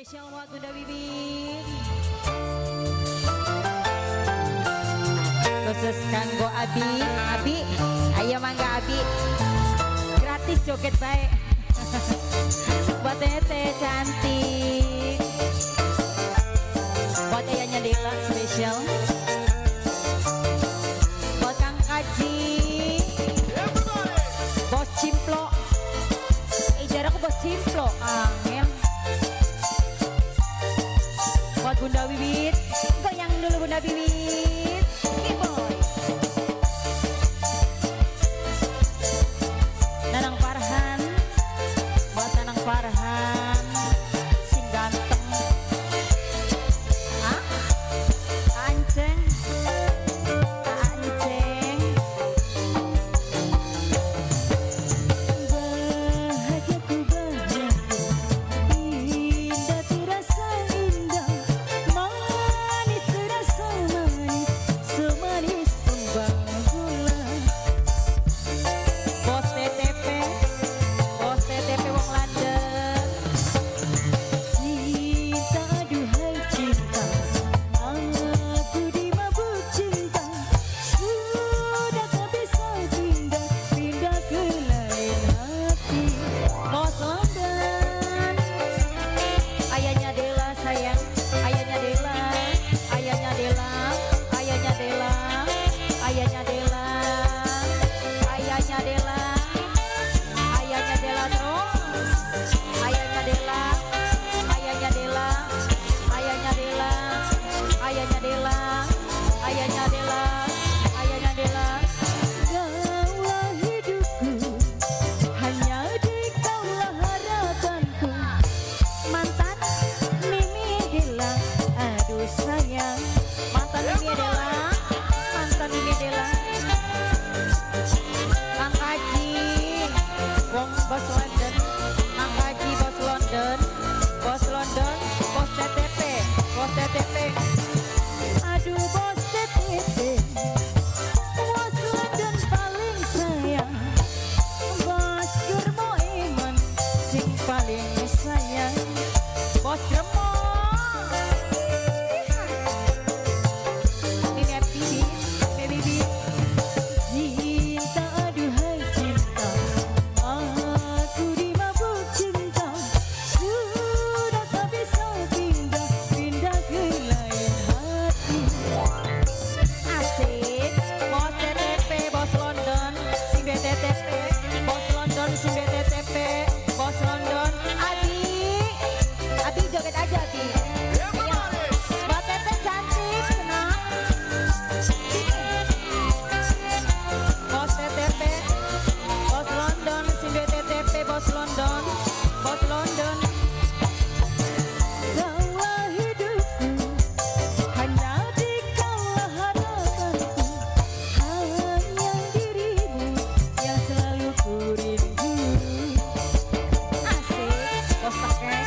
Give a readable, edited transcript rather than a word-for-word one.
Spesial buat Bunda Bibin. Khusus kanggo Abi, Abi, ayo mangga Abi. Gratis joget baik. Buat Tete cantik. Buat ayahnya Dela spesial. Buat Kang Kaji. Bos Cimplok. Jar aku bos Cimplok. Angel. Buat Bunda Wiwit, goyang dulu Bunda Wiwit. Boy. Nanang Farhan, buat Nanang Farhan, sing ganteng. Ah, Anceng, Anceng. Bahagiaku bahagia, indah terasa indah, manis terasa manis, semanis kembang gula. Bos TTP, bos TTP wong London. Cinta aduhai cinta, aku dimabuk cinta, sudah tak bisa pindah, pindah ke lain hati. Bos London, ayahnya Dela sayang, ayahnya Dela, ayahnya Dela, ayahnya Dela, ayahnya Dela, ayahnya Dela, ayahnya Dela terus, ayahnya Dela, ayahnya Dela, ayahnya Dela, ayahnya Dela, ayahnya Dela, ayahnya Dela. Kaulah hidupku, hanya di kaulah harapanku. Mantan Mimi Dela, Aduh sayang, mantan Mimi Dela, mantan Mimi Dela. Kang Kaji, wong bos London, Kang Kaji bos London, bos London, bos TTP, bos TTP. Aduh bos TTP, bos London paling sayang, bos Germo Iman sing paling sayang. Bos Gremo. Mimi Bibi, Mimi Bibi. Cinta aduhai cinta, aku dimabuk cinta, sudah tak bisa pindah, pindah ke lain hati. Asik, bos TTP, bos London, sing BTTP, bos London, sing BTTP, bos London, Abi, Abi joget aja Abi. Ayo, Mbak Tete cantik, senang. Sini. Bos TTP, bos London, sing BTTP, bos London, bos London. Kaulah hidupku, hanya di kaulah harapanku, hanya dirimu yang selalu ku rindu. Asik, bos tekek.